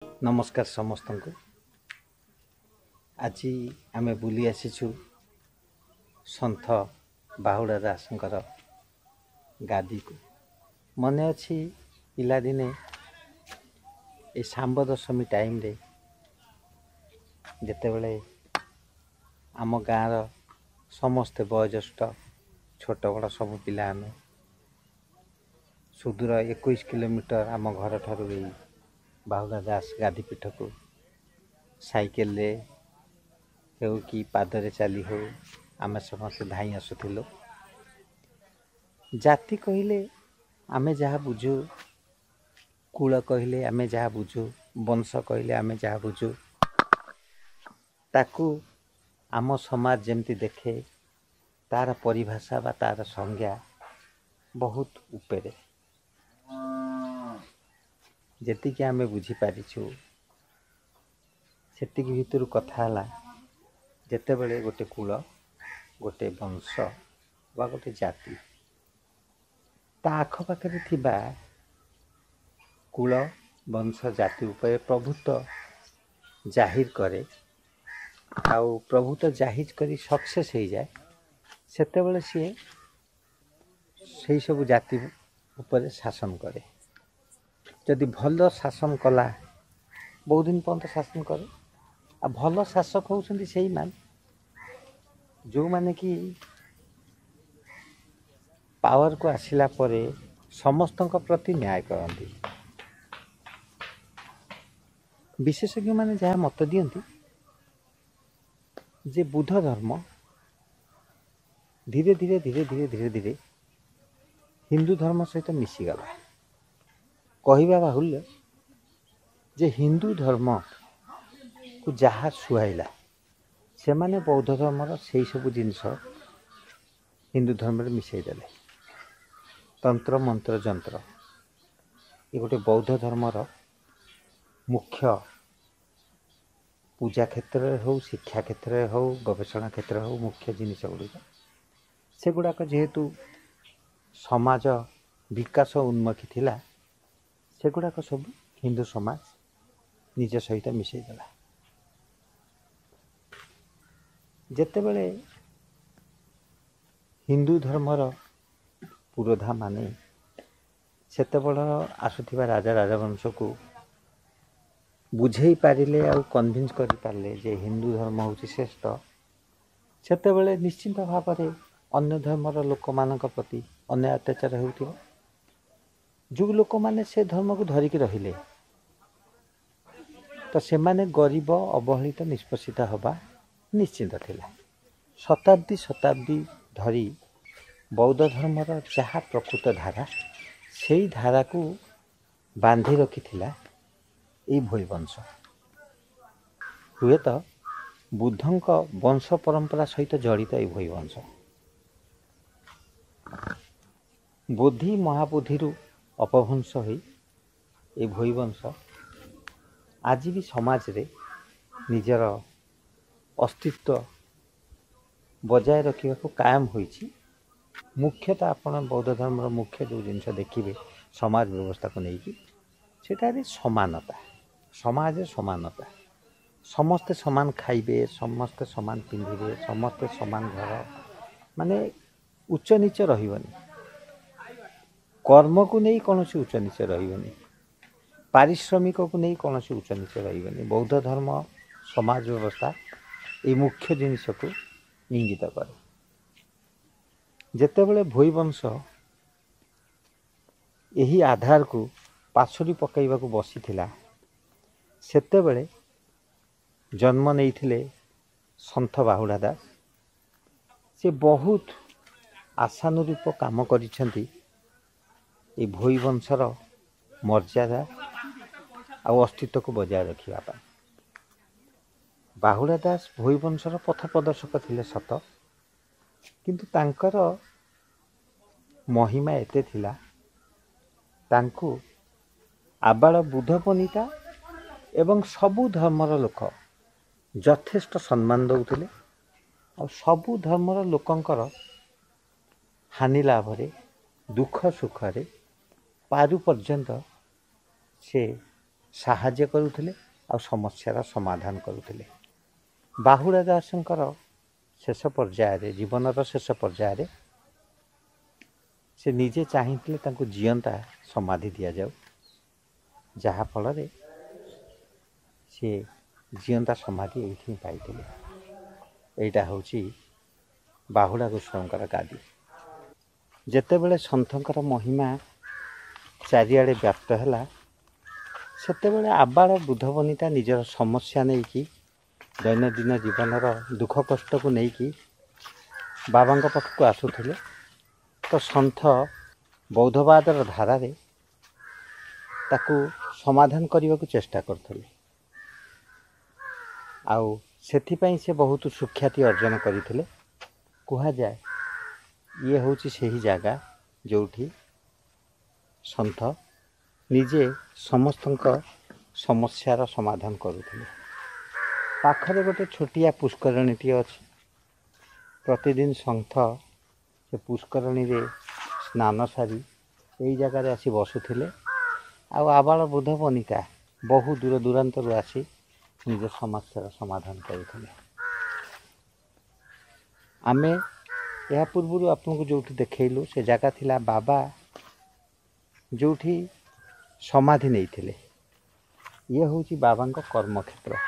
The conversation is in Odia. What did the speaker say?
ନମସ୍କାର ସମସ୍ତଙ୍କୁ। ଆଜି ଆମେ ବୁଲି ଆସିଛୁ ସନ୍ଥ ବାହୁଡ଼ା ଦାସଙ୍କର ଗାଦିକୁ। ମନେ ଅଛି, ପିଲାଦିନେ ଏ ଶାମ୍ବ ଦଶମୀ ଟାଇମ୍ରେ ଯେତେବେଳେ ଆମ ଗାଁର ସମସ୍ତେ ବୟୋଜ୍ୟେଷ୍ଠ, ଛୋଟ ବଡ଼ ସବୁ ପିଲା, ଆମେ ସୁଦୂର 21 କିଲୋମିଟର ଆମ ଘରଠାରୁ ଏଇ ବାହୁଡ଼ା ଦାସ ଗାଦିପୀଠକୁ ସାଇକେଲରେ ହେଉ କି ପାଦରେ ଚାଲି ହେଉ, ଆମେ ସମସ୍ତେ ଧାଇଁ ଆସୁଥିଲୁ। ଜାତି କହିଲେ ଆମେ ଯାହା ବୁଝୁ, କୁଳ କହିଲେ ଆମେ ଯାହା ବୁଝୁ, ବଂଶ କହିଲେ ଆମେ ଯାହା ବୁଝୁ, ତାକୁ ଆମ ସମାଜ ଯେମିତି ଦେଖେ, ତା'ର ପରିଭାଷା ବା ତା'ର ସଂଜ୍ଞା ବହୁତ ଉପରେ। ଯେତିକି ଆମେ ବୁଝିପାରିଛୁ ସେତିକି ଭିତରୁ କଥା ହେଲା, ଯେତେବେଳେ ଗୋଟେ କୁଳ, ଗୋଟେ ବଂଶ ବା ଗୋଟେ ଜାତି ତା ଆଖପାଖରେ ଥିବା କୁଳ, ବଂଶ, ଜାତି ଉପରେ ପ୍ରଭୁତ୍ୱ ଜାହିର କରେ ଆଉ ପ୍ରଭୁତ୍ୱ ଜାହିର କରି ସକ୍ସେସ୍ ହେଇଯାଏ, ସେତେବେଳେ ସିଏ ସେଇ ସବୁ ଜାତି ଉପରେ ଶାସନ କରେ। ଯଦି ଭଲ ଶାସନ କଲା, ବହୁତ ଦିନ ପର୍ଯ୍ୟନ୍ତ ଶାସନ କରେ। ଆଉ ଭଲ ଶାସକ ହେଉଛନ୍ତି ସେଇମାନେ ଯେଉଁମାନେ କି ପାୱାରକୁ ଆସିଲା ପରେ ସମସ୍ତଙ୍କ ପ୍ରତି ନ୍ୟାୟ କରନ୍ତି। ବିଶେଷଜ୍ଞମାନେ ଯାହା ମତ ଦିଅନ୍ତି ଯେ ବୁଦ୍ଧ ଧର୍ମ ଧୀରେ ଧୀରେ ଧୀରେ ଧୀରେ ଧୀରେ ଧୀରେ ହିନ୍ଦୁ ଧର୍ମ ସହିତ ମିଶିଗଲା। କହିବା ବାହୁଲ୍ୟ ଯେ ହିନ୍ଦୁ ଧର୍ମକୁ ଯାହା ସୁହାଇଲା, ସେମାନେ ବୌଦ୍ଧ ଧର୍ମର ସେଇ ସବୁ ଜିନିଷ ହିନ୍ଦୁ ଧର୍ମରେ ମିଶାଇ ଦେଲେ। ତନ୍ତ୍ର, ମନ୍ତ୍ର, ଯନ୍ତ୍ର ଏ ଗୋଟେ ବୌଦ୍ଧ ଧର୍ମର ମୁଖ୍ୟ, ପୂଜା କ୍ଷେତ୍ରରେ ହେଉ, ଶିକ୍ଷା କ୍ଷେତ୍ରରେ ହେଉ, ଗବେଷଣା କ୍ଷେତ୍ରରେ ହେଉ, ମୁଖ୍ୟ ଜିନିଷ ଗୁଡ଼ିକ। ସେଗୁଡ଼ାକ ଯେହେତୁ ସମାଜ ବିକାଶ ଉନ୍ମୁଖୀ ଥିଲା, ସେଗୁଡ଼ାକ ସବୁ ହିନ୍ଦୁ ସମାଜ ନିଜ ସହିତ ମିଶାଇ ଦେଲା। ଯେତେବେଳେ ହିନ୍ଦୁ ଧର୍ମର ପୁରୋଧାମାନେ ସେତେବେଳ ଆସୁଥିବା ରାଜା ରାଜବଂଶକୁ ବୁଝେଇ ପାରିଲେ ଆଉ କନଭିନ୍ସ କରିପାରିଲେ ଯେ ହିନ୍ଦୁ ଧର୍ମ ହେଉଛି ଶ୍ରେଷ୍ଠ, ସେତେବେଳେ ନିଶ୍ଚିନ୍ତ ଭାବରେ ଅନ୍ୟ ଧର୍ମର ଲୋକମାନଙ୍କ ପ୍ରତି ଅନ୍ୟାୟ ଅତ୍ୟାଚାର ହେଉଥିବ। ଯେଉଁ ଲୋକମାନେ ସେ ଧର୍ମକୁ ଧରିକି ରହିଲେ ତ ସେମାନେ ଗରିବ, ଅବହେଳିତ, ନିଷ୍ପେଷିତ ହେବା ନିଶ୍ଚିନ୍ତ ଥିଲା। ଶତାବ୍ଦୀ ଶତାବ୍ଦୀ ଧରି ବୌଦ୍ଧ ଧର୍ମର ଯାହା ପ୍ରକୃତ ଧାରା, ସେଇ ଧାରାକୁ ବାନ୍ଧି ରଖିଥିଲା ଏଇ ଭୋଇ ବଂଶ। ହୁଏତ ବୁଦ୍ଧଙ୍କ ବଂଶ ପରମ୍ପରା ସହିତ ଜଡ଼ିତ ଏଇ ଭୋଇ ବଂଶ। ବୋଧି ମହାବୋଧିରୁ ଅପଭ୍ରଂଶ ହୋଇ ଏ ଭୋଇ ବଂଶ ଆଜି ବି ସମାଜରେ ନିଜର ଅସ୍ତିତ୍ୱ ବଜାୟ ରଖିବାକୁ କାୟମ ହୋଇଛି। ମୁଖ୍ୟତଃ ଆପଣ ବୌଦ୍ଧ ଧର୍ମର ମୁଖ୍ୟ ଯେଉଁ ଜିନିଷ ଦେଖିବେ ସମାଜ ବ୍ୟବସ୍ଥାକୁ ନେଇକି, ସେଠାରେ ସମାନତା, ସମାଜରେ ସମାନତା, ସମସ୍ତେ ସମାନ ଖାଇବେ, ସମସ୍ତେ ସମାନ ପିନ୍ଧିବେ, ସମସ୍ତେ ସମାନ ଘର, ମାନେ ଉଚ୍ଚ ନୀଚ ରହିବନି। କର୍ମକୁ ନେଇ କୌଣସି ଉଚ୍ଚ ନୀଚ ରହିବନି, ପାରିଶ୍ରମିକକୁ ନେଇ କୌଣସି ଉଚ୍ଚ ନୀଚ ରହିବନି। ବୌଦ୍ଧ ଧର୍ମ ସମାଜ ବ୍ୟବସ୍ଥା ଏଇ ମୁଖ୍ୟ ଜିନିଷକୁ ଇଙ୍ଗିତ କରେ। ଯେତେବେଳେ ଭୋଇ ବଂଶ ଏହି ଆଧାରକୁ ପାଶୋରି ପକାଇବାକୁ ବସିଥିଲା, ସେତେବେଳେ ଜନ୍ମ ନେଇଥିଲେ ସନ୍ଥ ବାହୁଡ଼ା ଦାସ। ସେ ବହୁତ ଆଶାନୁରୂପ କାମ କରିଛନ୍ତି ଏ ଭୋଇ ବଂଶର ମର୍ଯ୍ୟାଦା ଆଉ ଅସ୍ତିତ୍ୱକୁ ବଜାୟ ରଖିବା ପାଇଁ। ବାହୁଡ଼ା ଦାସ ଭୋଇ ବଂଶର ପଥ ପ୍ରଦର୍ଶକ ଥିଲେ ସତ, କିନ୍ତୁ ତାଙ୍କର ମହିମା ଏତେ ଥିଲା, ତାଙ୍କୁ ଆବାଳ ବୁଦ୍ଧ ବନିତା ଏବଂ ସବୁ ଧର୍ମର ଲୋକ ଯଥେଷ୍ଟ ସମ୍ମାନ ଦେଉଥିଲେ ଆଉ ସବୁ ଧର୍ମର ଲୋକଙ୍କର ହାନି ଲାଭରେ, ଦୁଃଖ ସୁଖରେ ପାରୁ ପର୍ଯ୍ୟନ୍ତ ସେ ସାହାଯ୍ୟ କରୁଥିଲେ ଆଉ ସମସ୍ୟାର ସମାଧାନ କରୁଥିଲେ। ବାହୁଡ଼ା ଦାସଙ୍କର ଶେଷ ପର୍ଯ୍ୟାୟରେ, ଜୀବନର ଶେଷ ପର୍ଯ୍ୟାୟରେ ସେ ନିଜେ ଚାହିଁଥିଲେ ତାଙ୍କୁ ଜିଅନ୍ତା ସମାଧି ଦିଆଯାଉ, ଯାହାଫଳରେ ସିଏ ଜିଅନ୍ତା ସମାଧି ଏଇଠି ହିଁ ପାଇଥିଲେ। ଏଇଟା ହେଉଛି ବାହୁଡ଼ା ଗୋସ୍ୱାମୀଙ୍କର ଗାଦି। ଯେତେବେଳେ ସନ୍ଥଙ୍କର ମହିମା ଚାରିଆଡ଼େ ବ୍ୟାପ୍ତ ହେଲା, ସେତେବେଳେ ଆବାଳ ବୃଦ୍ଧ ବନିତା ନିଜର ସମସ୍ୟା ନେଇକି, ଦୈନନ୍ଦିନ ଜୀବନର ଦୁଃଖ କଷ୍ଟକୁ ନେଇକି ବାବାଙ୍କ ପାଖକୁ ଆସୁଥିଲେ, ତ ସନ୍ଥ ବୌଦ୍ଧବାଦର ଧାରାରେ ତାକୁ ସମାଧାନ କରିବାକୁ ଚେଷ୍ଟା କରୁଥିଲେ। ଆଉ ସେଥିପାଇଁ ସେ ବହୁତ ସୁଖ୍ୟାତି ଅର୍ଜନ କରିଥିଲେ। କୁହାଯାଏ ଇଏ ହେଉଛି ସେହି ଜାଗା ଯେଉଁଠି ସନ୍ଥ ନିଜେ ସମସ୍ତଙ୍କ ସମସ୍ୟାର ସମାଧାନ କରୁଥିଲେ। ପାଖରେ ଗୋଟେ ଛୋଟିଆ ପୁଷ୍କରିଣୀଟିଏ ଅଛି। ପ୍ରତିଦିନ ସନ୍ଥ ସେ ପୁଷ୍କରିଣୀରେ ସ୍ନାନ ସାରି ଏଇ ଜାଗାରେ ଆସି ବସୁଥିଲେ, ଆଉ ଆବାଳ ବୃଦ୍ଧ ବନିତା ବହୁ ଦୂର ଦୂରାନ୍ତରୁ ଆସି ନିଜ ସମସ୍ୟାର ସମାଧାନ କରୁଥିଲେ। ଆମେ ଏହା ପୂର୍ବରୁ ଆପଣଙ୍କୁ ଯେଉଁଠି ଦେଖେଇଲୁ, ସେ ଜାଗା ଥିଲା ବାବା ଯେଉଁଠି ସମାଧି ନେଇଥିଲେ। ଇଏ ହେଉଛି ବାବାଙ୍କ କର୍ମକ୍ଷେତ୍ର।